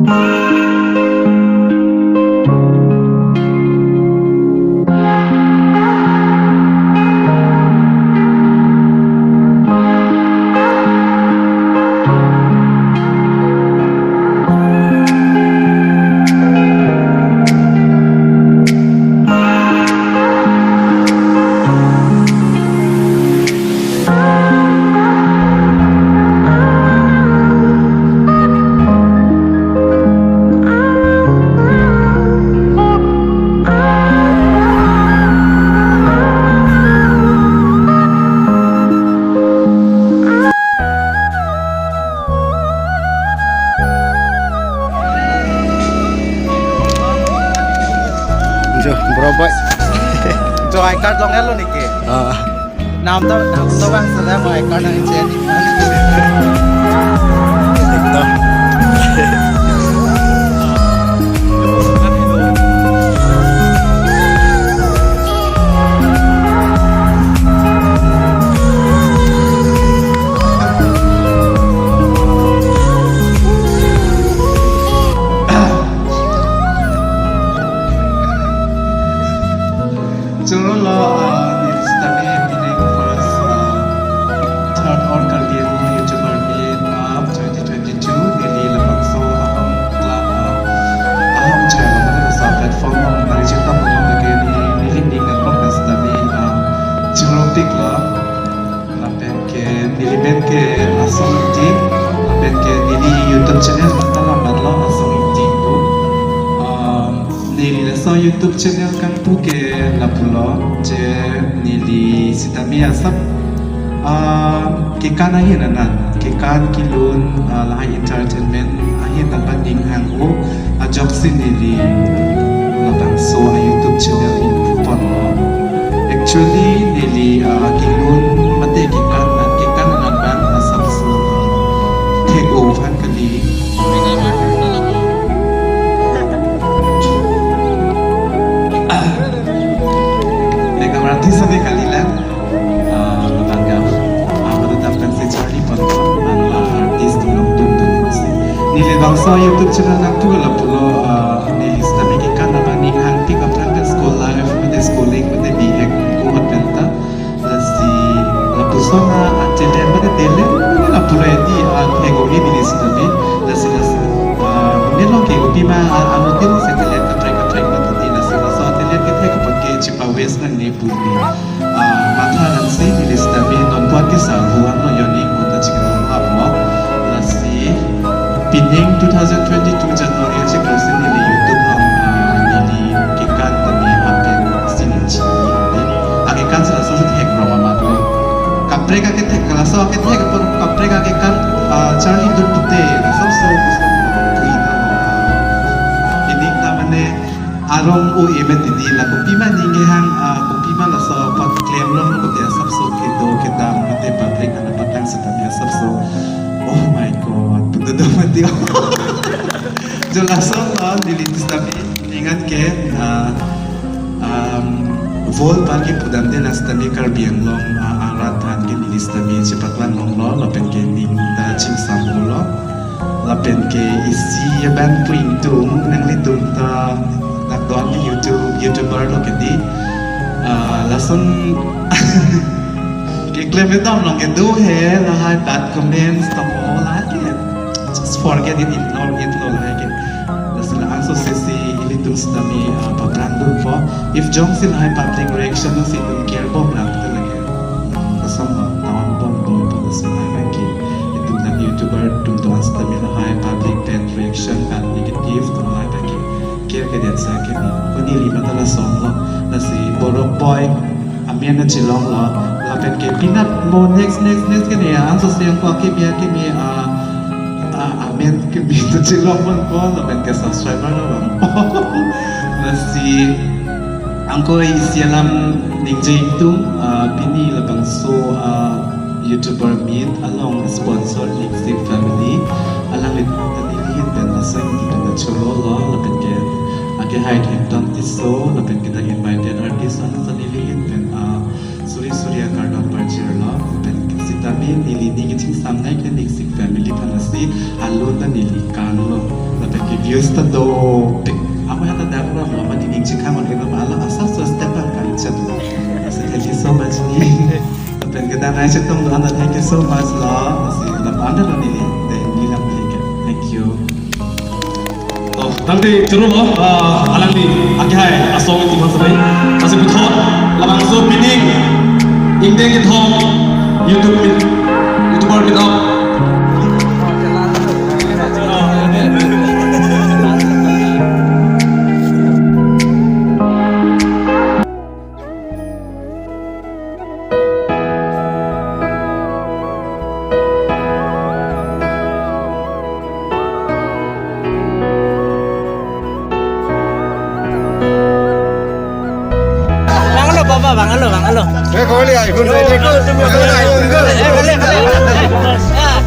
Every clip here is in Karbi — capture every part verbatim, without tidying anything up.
Jo, bro boy. Jo, I card long lo neke. Ah. Nam to, nam to bang sada mo I card nang chen. Ekdom. Choro lo, ah, neli sitame pining first, ah, third All Karbi Anglong YouTuber Meet, ah, twenty twenty-two, neli labangso ahom kla-, ah, ahom channel, ah, sa platform along, neli chita mo lake neli, neli ning nangkok na sitame, ah, choro pik lo. Lapen ke neli pen ke Asong Ingti, lapen ke neli YouTube channel matala matlo Asong Ingti pu. Um, neli laso YouTube channel kangpu ke lapulo, je neli sitame asap, um, kekan ahin anan, kekan kelun, uh, lahai entertainment ahin dapat ding hang o, ajoksi neli labangso a YouTube channel ingpu ponlo. Actually, neli, ah, kelun mate kekan, kekan anan abang asapso thek-o aphan kali. Makeup artist ave kalilang. Ah, labang gam, ah, pada dam pensi charli ponpo, ah, artist atum longdun dunsi. Neli labangso YouTube channel nangtu lapulo, ah, neli sitame kekan abang ning hangpik aphrang pen school life, mate schooling, mate bihek, ko hot penta. Lasi lapuson a-talent mate talent, mate lapu ready, ah, thek-o-e neli sitame. Lasi lasi, ah, neli longke kopima, ah, anu tin se talent kaprek kaprek mate di, lasi laso talent kethek apot ke chipa waste nangne pu neli, ah, matha nangsi neli sitame nonpuan ke sa buan lo yoning kota chiklo hap mo. Lasi pining two thousand twenty-two January chiklo si neli YouTube along, ah, neli kekan tame happen si neli chi. Akekan si laso si thek rong amat lo. Kaprek akethek laso akethek apor kaprek akekan, ah, charli dun pute laso so pui na lo. Ining ta mane arong o emet didi la kopima ningke hang, ah, kopima laso apot klem long kote asapso kedo kedam mate public ana patang setame asapso. Oh my God, betul mati. Jo laso, ah, neli sitame ningan ke, ah, um, vol aphan kepudamde la sitame Karbi Anglong, ah, arat aphan ke neli sitame chepaklang longlo, lapen ke ning ta chingsam lo. Lapen ke isi abang pu ingtung, nanglitum ta nakdon ke YouTube, YouTuber lo ke di. Ah, lason keklem etum along kedo he, lahai bad comments, tamo lahai ke. Just forget it, ignore it lo lahai ke. Lasi la-an so sesi ilitum sitame, ah, paphrang dunpo. If jongsi lahai public reaction jongsi itum care bom lang te lake. Lason lo, tawan bom bom po lason lahai ke. Itum dak YouTuber atum do-an sitame lahai public pen reaction pen negative atum lahai ke. Care kedet sa ke ni. Ko neli matha lason lo. Lasi Borok Boy amen ta chilong lo. Lapen ke pinat mo next, next, next ke ni. Anso siyang ko akimi, akimi, ah, ah, amen kimi ta chilong man po. Lapen ke subscriber lo bang. Lasi angkoi isi alam ningje ingtung, ah, pini labangso, ah, YouTuber Meet along sponsor Niksik Family. Alangli ta neli ahin pen asang pen choro lo, lapen ke akehai Themtong Tisso, lapen ke ta invited artist along ta neli ahin pen, ah, suri suri akardom parjir lo, lapen ke sitame neli ning chingsam nai ke Niksik Family aphan lasi alun ta neli kan lo, lapen Views ta dopik. Amo ya ta dak ram lo, mati ning chikang on ram ala asar so step an kan chat. So thank you so much ni. Pen kedang ai chetong do ana, thank you so much lo. Asi la panda lo ni. Then ni lam ni ke. Thank you. Oh, tangte churu lo, ah, alangli akehai asong iti mas bai. Asi puthot labangso pining ingdeng kethom YouTube meet, YouTuber meet up. Bang, alo, Baba, bang, alo, bang, alo. Eh, kau lihat, iPhone saya dia. Eh, boleh, boleh, boleh. Ah.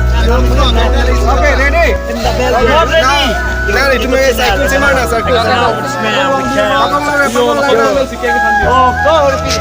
Okay, ready? Not ready. Nah, itu mah saya kunci mana, saya kunci. Abang mana, abang mana? Oh, kau repeat.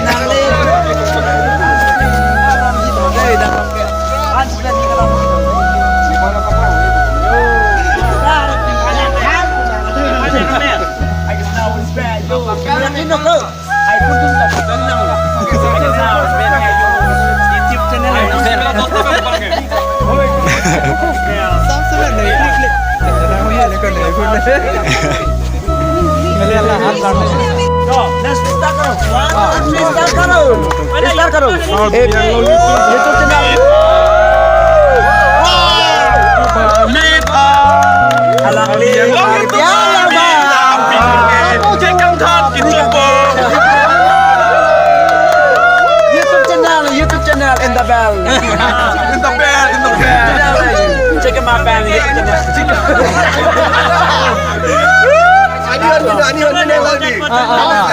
Let's start करो। One, two, three, start करो। Start करो। YouTube channel। Alangli, alangli. YouTube channel, YouTube channel, in the bell. In the bell, in the bell. Check him out, man. YouTube channel. Ani, ani, ani, ani, ani, ani. Ah, ah, ah.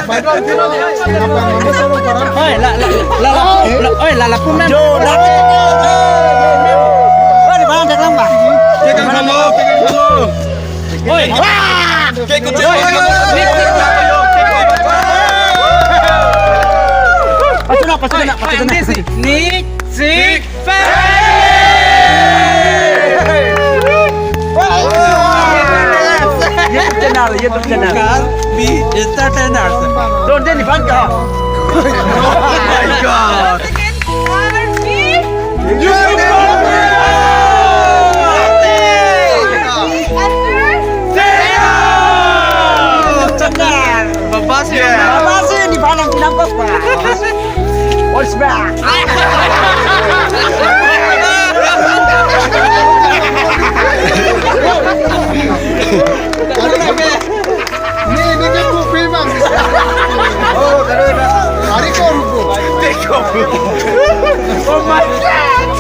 Oi, la, la, la, la, la, oi, la, la, pum, ma'am. Jo, la, la, la. Oi, bang, dak lang, bang. Oi. Cake ko, cake ko. Pasu na, pasu na, pasu na. Nick, Nick, Sik. YouTube channel, YouTube channel. Kar bi entertainer. Don't do any fun ka. Oh my God. Babasi. Babasi, ni panang kinampas pa. What's back? Ni, ni ke kopi bang. Oh, kare na. Ari ko ruko. Teko. Oh my God.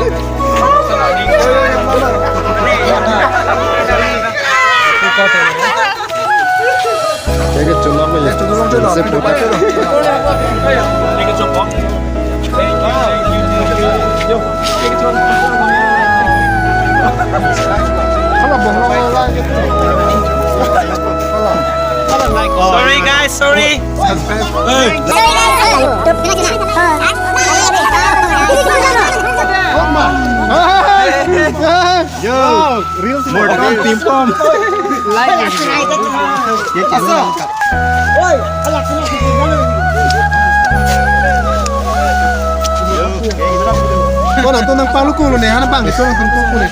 Thank you, chunam ya. Chunam, chunam. Thank you, thank you, thank you. Thank you, thank you, thank you. Thank you, thank you. Hala, bohong, hala. Hala. Sorry, guys, sorry. Yo, real Mortal Team Pom. Like. Kau nonton nang palu kulo nih, anak bang, itu nonton kulo nih.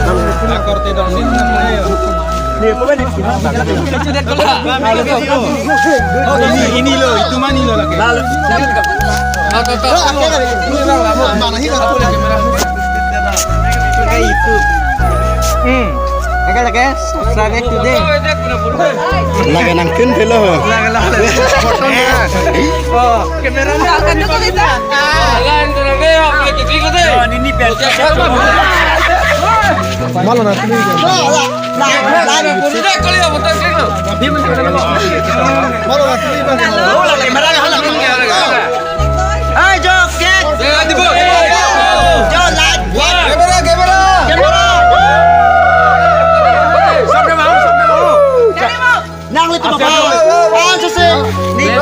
Akor tidak sih. Oh, ini, ini lo, itu mana lo lagi? Lalu. Mana sih? Kayak itu. Hmm. Kayak, kayak, subscribe today. Lagi nangkin dulu. Lagi, lagi. Foto ya. Oh, kamera. Lain tuh lagi, ya, pakai kecil gitu. Ini biar. Malu nanti. Hai, jo, cek. Jo, like. Camera, camera. Camera. Nang lihat apa? Ah, sisi. Nih.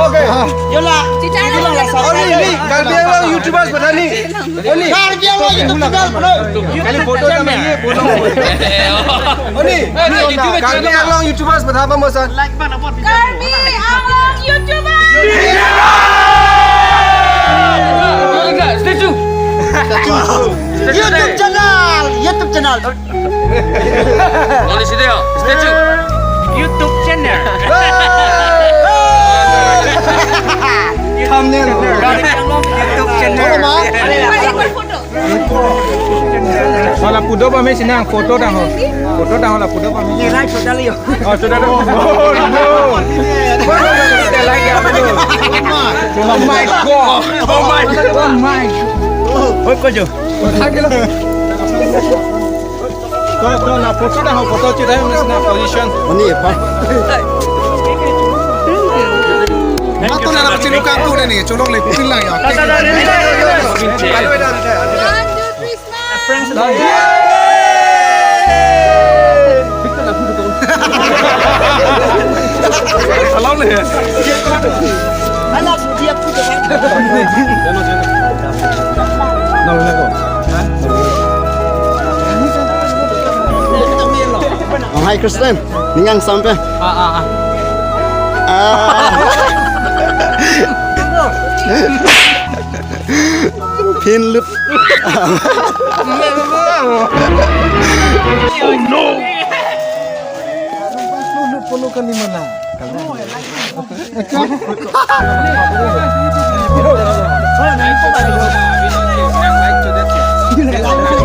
Oke. Yola. Oni, ni, Karbi Anglong YouTubers bata ni. Oni. Karbi Anglong YouTubers bata. Kali photo sama ye, photo. Oni, Karbi Anglong YouTubers bata apa mosan? Karbi Anglong YouTubers. Statue. YouTube channel, YouTube channel. Only video, statue. YouTube channel. Thumbnail. YouTube channel. Hola, pudo pa me sinang photo dang ho. Photo dang hola, pudo pa me. Ye, like, sudah liyo. Oh, sudah dong. Oh, no. Oh my God. Oh my God. Oh my God. Oi, kojo. To, to, la photo dang ho, photo chita na position. Oni apa? Mato na kachinu kangku ni, cholong le, pin lang ya. One, two, three, smile. Salam le. Oh, hi, Kristen. Ning angsam pen. Ah, ah, ah. Ah. Pin lut. Oh no.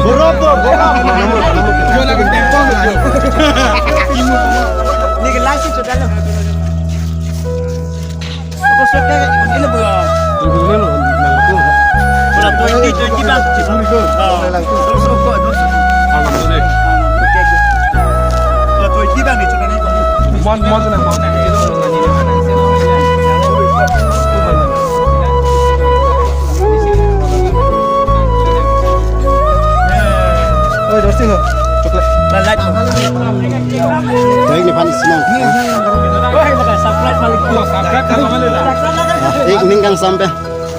Boropo, boropo. Ni ke lasi sudah lo. Twenty, twenty bang. Twenty bang ni sudah ni. Mon, mon, mon. Oi, roasting ho. Chocolate. Baik ni pani sinang. Ek ning angsam pen.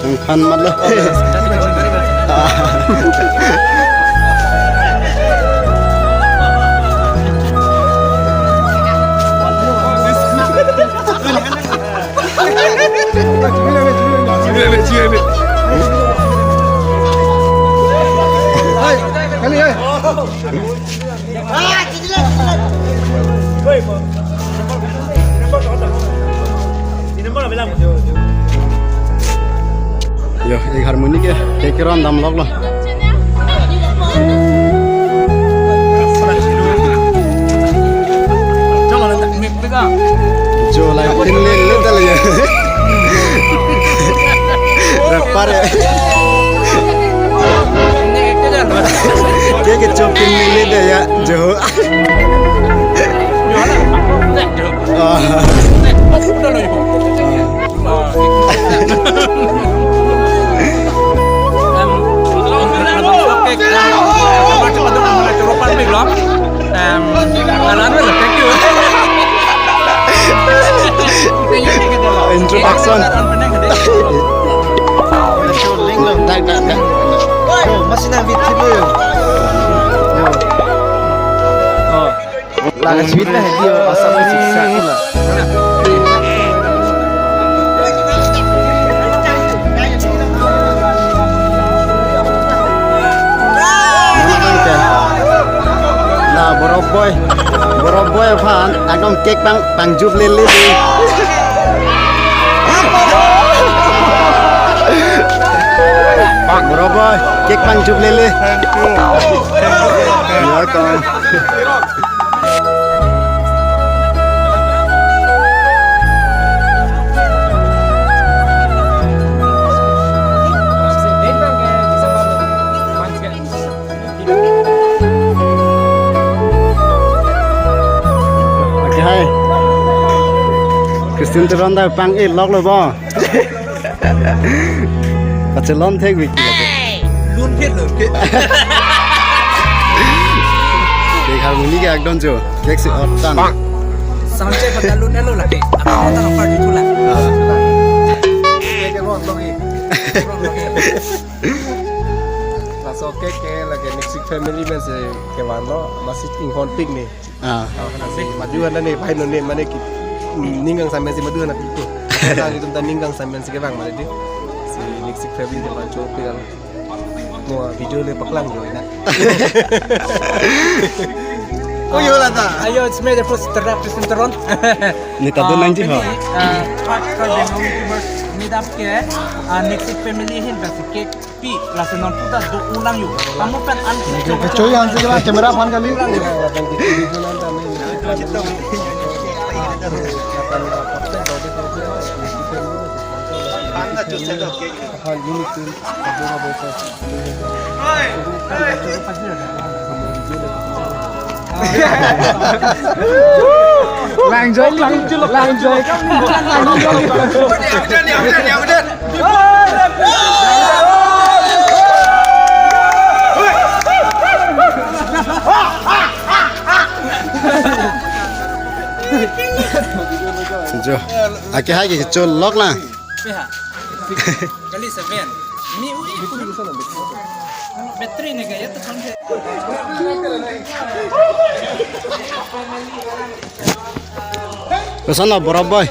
Kangkhan matlo. Yo, ek harmoni ke, ke keron dam lok lo. Jo lai pin le le tal ya. Rapar ya. Ke ke chop pin le le ya, jo. Ah. Em, thank you. Introduction. Dak, dak, dak. Yo, masih na video. Yo. Oh. Laga sweet na video, asam na sisa kula. La borok boy, borok boy aphan ekdom cake pang, pangjup lele di. Borok boy, cake pangjup lele. Thank you. You're welcome. Okay, hi. Christian Teron ta pang-e lok lo bo. Kachelon thek wiki. Lun thek lo ke. Cake harmoni ke ekdom jo. Cake si otan. Sound check kota lun elo lake. Apa kota apa di tula. Ah. Ke lake Niksik family pensi kevanlo, masi inghonpik ne. Ah. Madu hana ne, bhai non ne, mane ki, hmm, ning kangsam pensi madu hana piko. Tang itum ta ning kangsam pensi kevang mane di. Si Niksik family kevan chopik al. Mo video le paklang jo na. Oh, yo lata. Ayo, it's me, the first terap, terap, terap. Ni ta do nang ji ho. Ah, part ka demo YouTubers meet up ke, ah, Niksik family ahin pensi cake pi, laso non puta do ulang yo. Kamu pen an. Kecho-i ansi kali, camera aphan kali. Langjoi, lang, langjoi. Jo. Ake hai ke cho lok lang. Kali seven. Mi ui. Battery ne kaya to kan. Koson lo, borok boy?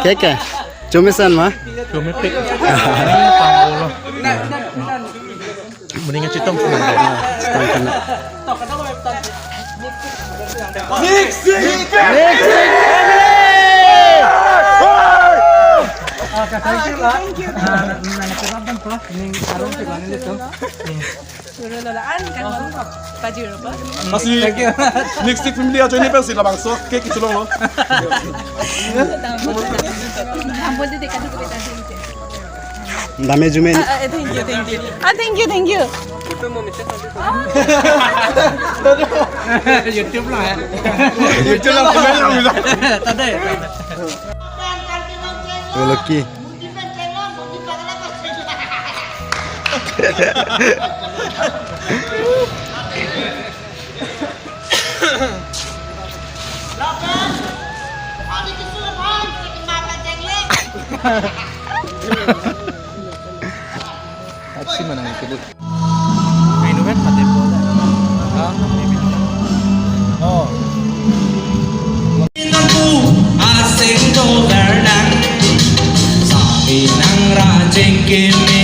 Keke? Chomesen ma? Chomepik. Pangolo. Mendingan citong. Citong kena. Thank you. Masi Niksik family ajo ini pensi labangso cake kecholong lo. Dame jume. Ah, ah, thank you, thank you. Ah, thank you, thank you. YouTube lang ya. YouTube lang, komen lang bisa. Tadi. Oh, lucky. Aksi mana itu? Minuman mati bola. Ah, ini minuman. Oh. Nangpu asing dover nang, sabi nang rajeng keme,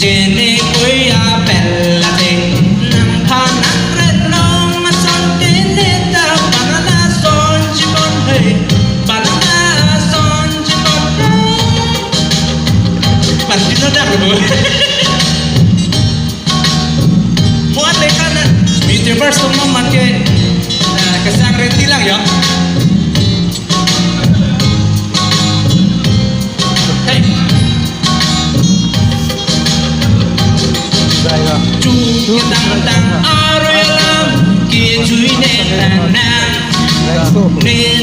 jene koi apel lateng, nang pha nang ret nong masong kene ta panala son chibon hei, panala son chibon hei. Pan pino dak bo. Muat lekhan na, YouTubers tong nom man ke, eh, kesang reti lang ya. Hey. Chung ketang tang aroi alam, kejui ne nang nang. Ne